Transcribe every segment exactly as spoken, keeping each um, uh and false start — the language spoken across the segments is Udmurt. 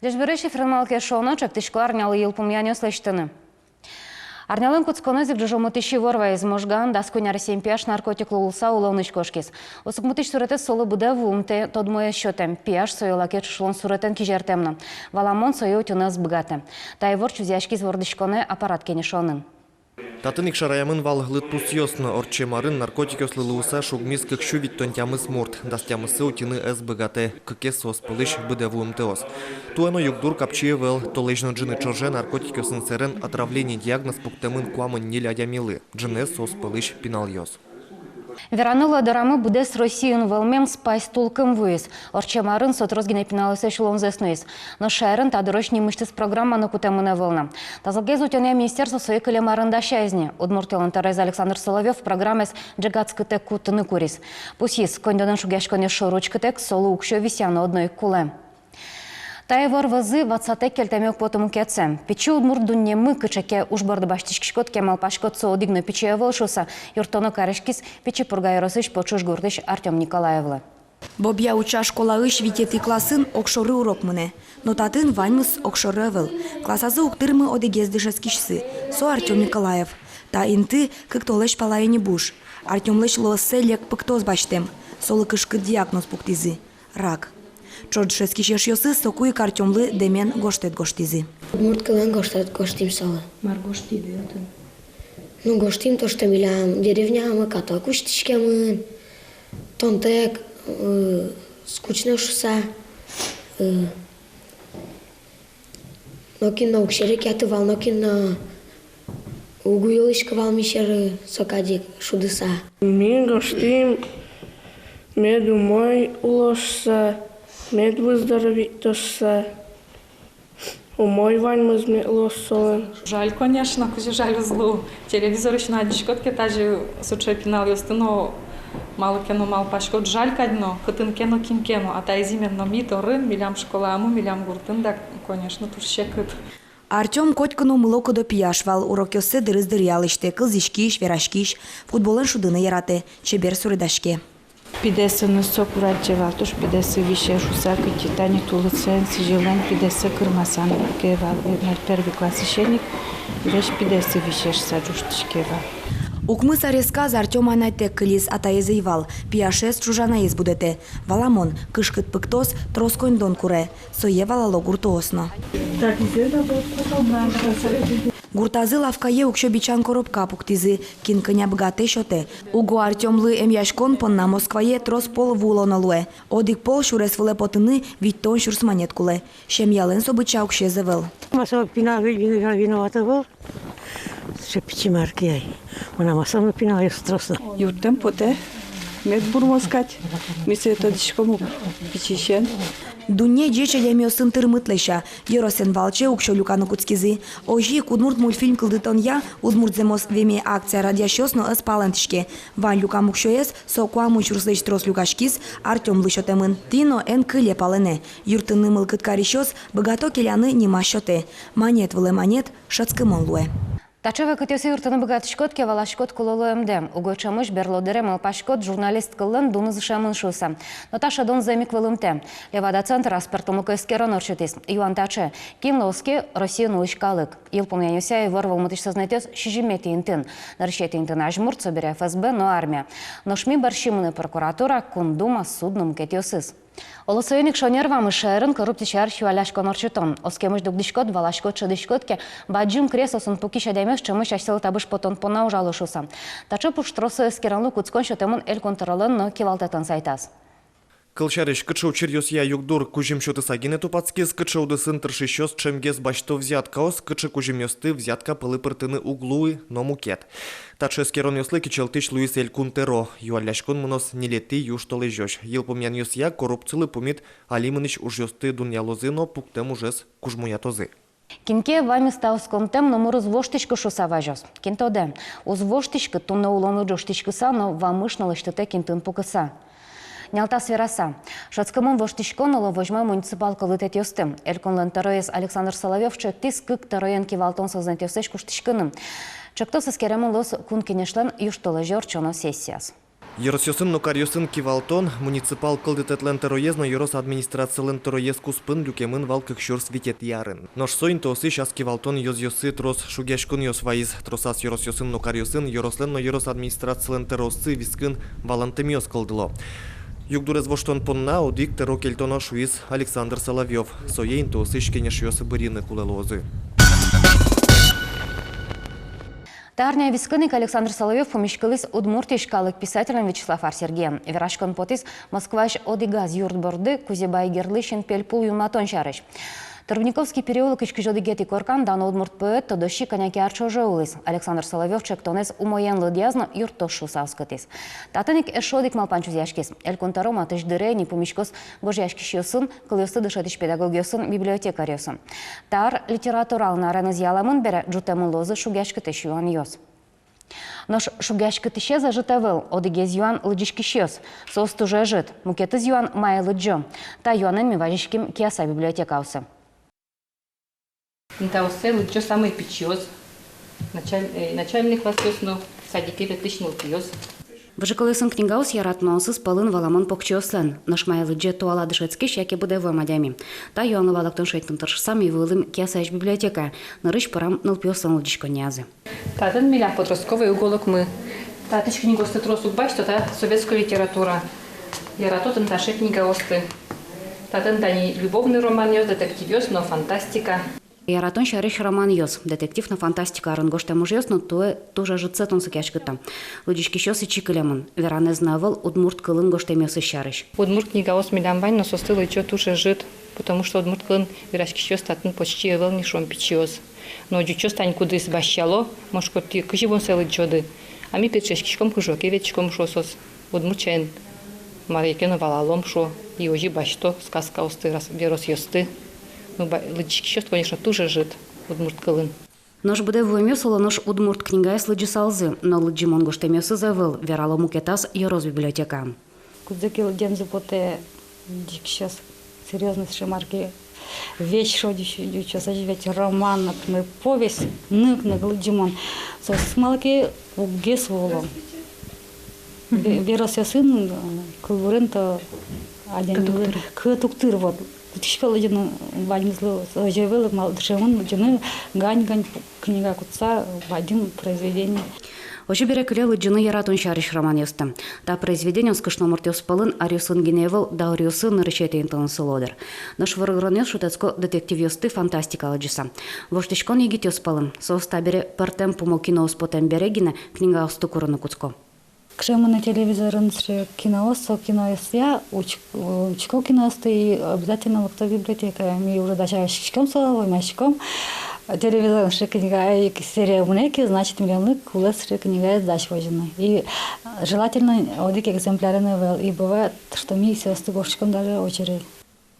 Ӟечбуресь! Эфирын «Малы ке шуоно». Ӵектӥсько арнялы йылпумъянъёс лэсьтыны. Арнялэн кутсконэз ик ӝожомытӥсь ивор вайиз. Можгаын дас куинь аресъем пияш наркотиклы улыса улонысь кошкиз. Укмысэтӥсь суретэз солы быдэ вуымтэ тодмоез сётэм. Пияш сое лаке ӵушлон суретэн кизертэмын но, валамон, сое утьыны ӧз быгатэ. Та ивор чузъяськиз вордӥськонэ аппарат кенешонын. Татын ик шараямын вал лыдпусъёс но. Ортчем арын наркотикъёслы луыса шугмиз кык сю витьтон тямыс мурт. Дас тямыссы утьыны ӧз быгатэ, кыкез соос пӧлысь быдэ вуымтэос. Туэ но югдур капчи ӧвӧл. Толэзь но ӝыны ӵоже наркотикъёсын сэрен отравление диагноз пуктэмын куамын ньыль адямилы. Ӝынэз соос пӧлысь пиналъёс. Вераны луэ, дорамы быдэс Россиын вӧлмем «Спайс» тулкым вуиз. Ортчем арын со трос гинэ пиналъёслэсь улонзэс нуиз. Нош шаерын та дырозь нимысьтыз программа но кутэмын ӧвӧл на. Тазалыкез утёнъя министерство сое кылем арын дасяз ни. Удмуртилэн тӧроез Александр Соловьёв программаез ӝегатскытэк кутыны куриз. Пусйиз, коньдонэн шугъяськонъёс шоры учкытэк, солы уксё висъяны одно ик кулэ. Та ивор вӧзы ватсатэк кельтэме уг поты мукетсэ. Пичи удмурт дуннемы кыӵе ке уж борды басьтӥськиськод ке, малпаськод, со одӥг но пичи ӧвӧл шуыса, юрттоно кариськиз Пичи Пурга ёросысь Почуж гуртысь Артём Николаевлы. Бобья-Уча школаысь витетӥ классын огшоры урок мынэ. Но татын ваньмыз огшоры ӧвӧл. Классазы уг тырмы одӥгез дышетскисьсы. Со Артём Николаев. Та инты кык толэзь пала ини буш. Артёмлэсь лыоссэ лек пыктос басьтэм. Солы кышкыт диагноз пуктӥзы. Рак. Ӵош дышетскись эшъёсыз соку ик Артёмлы дэмен гожтэт гожтӥзы. Удмурт кылын гожтэт гожтӥм солы. Мар гожтӥды отын? Ну, гожтӥм то, что милям деревнямы каток усьтӥськемын, тонтэк, э, скучно шуыса, э, нокин но уг серекъяты вал, нокин но уг уйылӥськы вал ми сьӧры со кадь ик шудыса. Ми гожтӥм, мед умой улоз шуыса, мед выздоровитоз шуыса, умой ваньмыз мед луоз солэн. Жаль, конечно, кызьы жаль уз лу. Телевизорысь но адӟиськод ке тазьы сыӵе пиналъёсты но, малы ке но малпаськод, жаль кадь но, кытын ке но, кин ке но. А таиз именно ми дорын, милям школаямы, милям гуртын, да, конечно, туж секыт. Артём котьку но мылокыдо пияш вал, урокъёссэ дырыз дыръя лэсьтэ, кылзӥськись, вераськись, футболэн шудыны яратэ, чебер суредаське. Пидэсыныз соку радӟе вал, туж пидэсы висе шуыса, кытӥ тани тулысэн, сӥзьылэн пидэсы кырмаса нуиське вал, э, мар, первый классысен ик весь пидэсы висе шуыса ӝожтӥське вал. Укмыс аресказ Артём анайтэк кылиз, атаез ӧй вал, пияшез ӵужанаез будэтэ. Валамон, кышкыт пыктос трос коньдон куре, сое валало гуртоос но. Гуртазы лавкае уксё бичан коробка пуктӥзы, кин кӧня быгатэ, сётэ. Уго Артёмлы эмъяськон понна Москвае трос пол вуылоно луэ. Одӥг пол сюрес вылэ потыны витьтон сюрс манет кулэ. Семьялэн со быдӟа уксёез ӧвӧл. Мон асьме пинал виноват ӧвӧл. Сыӵе пичи мар ке ай. Мынам асьме пиналъёс трос но. Юрттэм потэ, мед бурмоз кадь. Ми сое тодӥськом ук пичисен. Дунне ӟеч адямиосын тырмыт, лэся. Ёросэн валче уксё люканы кутскизы. Озьы ик удмурт мультфильм кылдытонъя «Удмурт зэмос веме» акция радъясьёс но ӧз палэнтӥське. Вань люкам уксёез, со куамын сюрслэсь трос люкаськиз, Артёмлы сётэмын. Тӥ но эн кыле палэнэ. Юрттыны мылкыд карисьёс быгато келяны нима счётэ. Манет вылэ манет шӧдскымон луэ. Таӵе вакытъёсы юрттыны быгатӥськод ке, валаськод кулэ луэмдэ. Уго ӵемысь берло дыре малпаськод, журналист кыллэн дуныз ышемын шуыса. Но та шӧдон зэм ик вылымтэ. Левада-центр аспӧртэмлыко эскерон ортчытӥз. Юан таӵе: кинлы оске Россиын улӥсь калык? Йылпумъянъёсъя, ивор вӧлмытӥсь сӧзнэтъёс сизьыметӥ интыын. Нырысетӥ интыын азьмурт, собере ФСБ но армия. Нош ми бӧрсьы мынэ прокуратура, Кун Дума, суд но мукетъёсыз. Оло, соин ик шонер вамыш шаерын коррупци сярысь юалляськон ортчытон. Оскемысь дугдӥськод, валаськод, шӧдӥськод ке, бадӟым креслоосын пукись адямиос ӵемысь асьсэлы табыш потон понна ужало шуыса. Таӵе пуштросо эскеронлы кутскон сётэмын Элькун тӧролэн но кивалтэтлэн сайтаз. Кылсярысь, кыӵе учыръёсъя югдур кузьым сётыса гинэ тупатскиз, кыӵе удысын тыршисьёс ӵемгес басьто взяткаос, кыӵе кузьымъёсты взятка пӧлы пыртыны уг луы но мукет. Таӵе эскеронъёслы кичӧлтӥсь луиз Элькун тӧро. Юалляськон мыноз ньылетӥ южтолэзёзь. Йылпумъянъёсъя, коррупцилы пумит али мынӥсь ужъёсты дунъялозы но пуктэм ужез кужмоятозы. Кин ке ваньмыз та осконтэм номыр уз воштӥськы шуыса вазёз. Кин тодэ, уз воштӥськы, туннэ улонлы ӝожтӥськыса но вамыш но лэсьтытэк интыын пукыса. Нялтас вераса, шӧдскымон воштӥськон, оло, возьма муниципал кылдытэтъёсты. Элькунлэн тӧроез Александр Соловьёв ӵектӥз кык тӧроен кивалтон сӧзнэтъёслэсь куштӥськыны. Ӵектос эскеремын луоз Кун Кенешлэн южтолэзе ортчоно сессияз. Ёросъёсын но каръёсын кивалтон муниципал кылдытэтлэн тӧроез но ёрос администрацилэн тӧроез куспын люкемын вал кык сюрс витетӥ арын. Нош со интыосысь ас кивалтон ёзъёсы трос шугъяськонъёс вайиз. Тросаз ёросъёсын но каръёсын ёрослэн но ёрос администрацилэн тӧрооссы вискын валантэмъёс кылдыло. Югдурез воштон понна одӥг тӧро кельтоно, шуиз Александр Соловьёв. Сое интыосысь кенешъёс бырйыны кулэ луозы. Та арня вискын ик Александр Соловьёв пумиськылӥз Удмуртиысь калык писательлэн Вячеслав Ар-Сергиен. Вераськон потӥз Москваысь одӥгаз юрт борды Кузебай Гердлы синпель пул юнматон сярысь. Трубниковский переулокысь кызь одӥгетӥ коркан дано удмурт поэт, тодосчи кӧня ке ар ӵоже улӥз. Александр Соловьёв ӵектонэз умоен лыдъяз но юрттоз шуыса оскытӥз. Татын ик эшшо одӥг малпан чузъяськиз. Элькун тӧро матысь дыре ини пумиськоз гожъяськисьёсын кылъёсты дышетӥсь педагогъёсын, библиотекаръёсын. Та ар литературалэн ареныз ялэмын бере, ӝутэмын луозы шугъяськытӥсь юанъёс. Нош шугъяськытӥсез ӧжыт ӧвӧл, одӥгез юан — лыдӟиськисьёс. Соос туж ӧжыт. Мукетыз юан — мае лыдӟо. Та юанэн ми вазиським Кияса библиотекаосы. Интыоссэ лыдӟо самой пичиос, началь-, э, начальной классъёс но садике ветлӥсь нылпиос. Выжыкылъёсын книгаос яратоноосыз пӧлын валамон покчиослэн. Нош мае лыдӟе туала дышетскись яке быдэ вуэм адями? Та юанлы валэктон шедьтыны тыршыса ми вуылӥм Киясаысь библиотекае. Нырысь пырам нылпиослэн лыдӟиськонниязы. Татын милям подростковый уголокмы. Татысь книгаосты трос уг басьто, та советской литература. Яратотын таӵе книгаосты. Татын тани любовный романъёс, детективъёс но фантастика. Яратон сярысь романъёс, детектив но фантастика арын гожтэм ужъёс но туэ туж ӧжытсэ тунсыкъяськыто. Лыдӟиськисьёс ичи кылемын. Веранэз но ӧвӧл удмурт кылын гожтэмъёсыз сярысь. Удмурт книгаос милям вань, но соосты лыдӟо туж ӧжыт, потому что удмурт кылын вераськисьёс татын почти ӧвӧл ни, шуом, пичиос. Но ӟучъёс тани кудӥз басьяло, мон шуисько: «Тӥ кызьы бон сое лыдӟоды?» А ми пе дышетскиськом, кружоке ветлӥськом, шуо соос. Удмурт сямен мар ке но валалом, шуо, и озьы басьто сказкаосты, рас-, веросъёсты. Ну, ба-, лыдӟиськисьёс, конечно, туж ӧжыт удмурт кылын. Нош быдэ вуэмъёс, оло нош, удмурт книгаез лыдӟысалзы, но лыдӟымон гожтэмъёсыз ӧвӧл, верало мукетаз ёрос библиотекаын. Кудзэ ке лыдӟемзы потэ, лыдӟиськисьёс серьёзно сыӵе мар ке, весь шо ӟуч-, ӟучъёсыз ведь роман ик но, повесть ик но лыдӟымон. Соос малы ке уггес вуо. Ве-, веросъёсын, э, кылбурен-то адямилы кыт уг тыр. Кыт уг тыр, вот. Кутӥсько лыдӟыны, ваньмызлы озьы ӧвӧл, малы дышемын лыдӟыны гань-гань книга кутса, бадӟым произведение. Озьы бере кыле лыдӟыны яратон сярысь романъёсты. Та произведениос кышномуртъёс пӧлын аръёсын гинэ ӧвӧл, дауръёсын нырысетӥ интыын сыло дыр. Нош воргоронъёс шутэтско детективъёсты, фантастика лыдӟыса. Воштӥськон егитъёс пӧлын. Соос табере пӧртэм пумо киноос потэм бере гинэ книгаосты курыны кутско. Кыӵе мынэ телевизорын сыӵе киноос, со киноосъя уч-, учко киноосты и обязательно лыкто библиотекае. Ми уже дасяськиськом со, вӧсяськиськом. Телевизорын сыӵе книга ик, серия мынэ ке, значит, милемлы кулэ сыӵе книгаез дась возьыны. И желательно одӥг экземплярен ӧвӧл. И бывает, что ми соосты гожтӥськом даже очередь.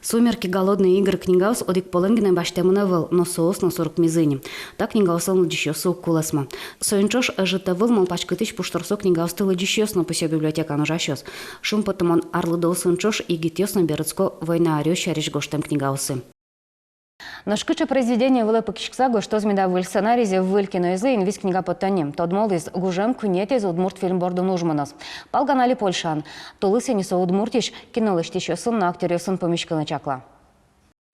«Сумерки. Голодные игры» книгаос одӥг полэн гинэ басьтэмын ӧвӧл, но соос но сурыкмизы ини. Та книгаослэн лыдӟисьёссы уг кулэсмы. Соин ӵош ӧжыт ӧвӧл малпаськытӥсь пуштросо книгаосты лыдӟисьёс но, пусъё библиотекаын ужасьёс. Шумпотымон арлыдоосын ӵош егитъёс но берытско война аръёс сярысь гожтэм книгаосы. Нош кыӵе произведение вылэ пыкиськыса гожтоз меда выль сценаризэ выль киноезлы инвис книга поттонни? Тодмо луиз, гужем куинетӥез удмурт фильм бордын уж мыноз. Палган али Польшаын. Тулыс ини со Удмуртиысь кино лэсьтӥсьёсын но актёръёсын пумиськыны чакла.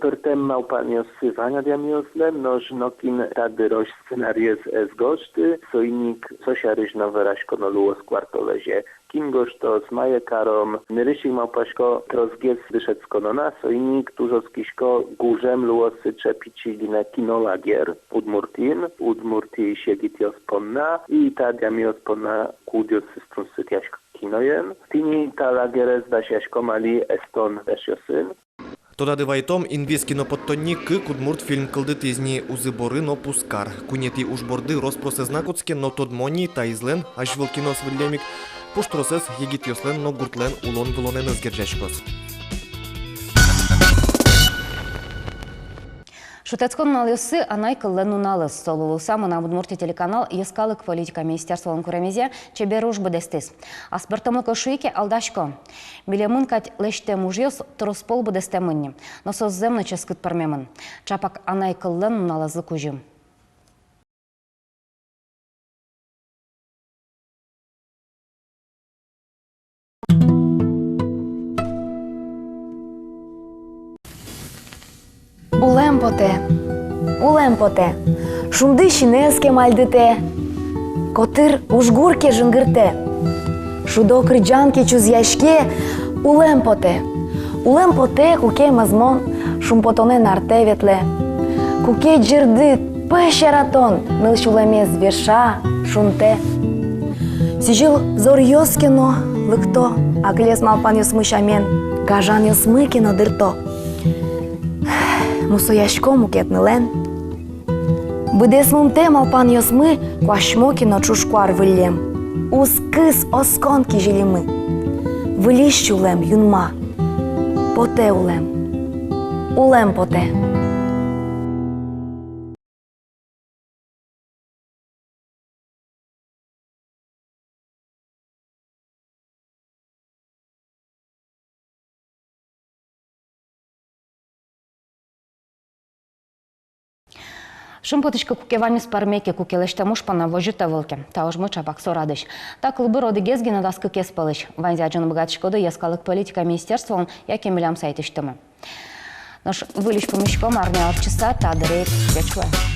Пӧртэм малпанъёссы вань адямиослэн, нош нокин та дырозь сценариез ӧз гожты, соин ик со сярысь но вераськоно луоз куартолэзе. Кин гожтоз, мае каром. Нырысь ик малпасько, тросгес дышетсконо на, соин ик туж оскисько, гужем луоз сыӵе пичи гинэ кинолагерь Удмуртиын, Удмуртиысь егитъёс понна и та адямиос понна, кудъёсыз тунсыкъясько киноен. Тӥни та лагерез дасяськом али эстон эшъёсын. Тодады вайтом, инвис кинопоттонни кык удмурт фильм кылдытӥз ни: «Узы-боры» но «Пузкар». Куинетӥ уж борды рос-прос ӧз на кутске, но тодмо ни, таизлэн, азьвыл киноос выллем ик, пуштросэз егитъёслэн но гуртлэн улон-вылонэныз герӟаськоз. Шутэтскон нуналъёсы — анай кыллэн нуналыз. Со луыса «Мынам Удмуртие» телеканал йӧскалык политика министерстволэн куремезъя чебер уж быдэстӥз. Аспӧртэмлыко шуи ке, алдасько. Милемын кадь лэсьтэм ужъёс трос пол быдэстэмын ни, но соос зэм но ческыт пӧрмемын. Чапак анай кыллэн нуналызлы кузьым. Улэм потэ, улэм потэ, шунды синэз ке мальдытэ, котыр ужгур ке жингыртэ, шудо кырӟан ке чузъяське, улэм потэ. Улэм потэ, куке мӧзмон шумпотонэн артэ ветлэ, куке ӟырдыт, пӧсь яратон ныл сюлэмез веша, шунтэ. Сӥзьыл зоръёс ке но лыкто акылес малпанъёсмы сямен, гажанъёсмы ке но дырто. Мусоясько мукет нылэн. Быдэсмымтэ малпанъёсмы куасьмо ке но ӵушкуар выллем. Уз кыз оскон кизилимы. Выльысь улэм юнма. Потэ улэм. Улэм потэ. Шумпотӥсько, куке ваньмыз пӧрме ке, куке лэсьтэм уж понна возьыт ӧвӧл ке. Та ужмы ӵапак со радысь. Та кылбур одӥгез гинэ дас кыкез пӧлысь. Ваньзэ адӟыны быгатӥськоды йӧскалык политика министерстволэн яке милям сайтысьтымы. Нош выльысь пумиськом арня ортчыса, та дыре ик ӟеч луэ.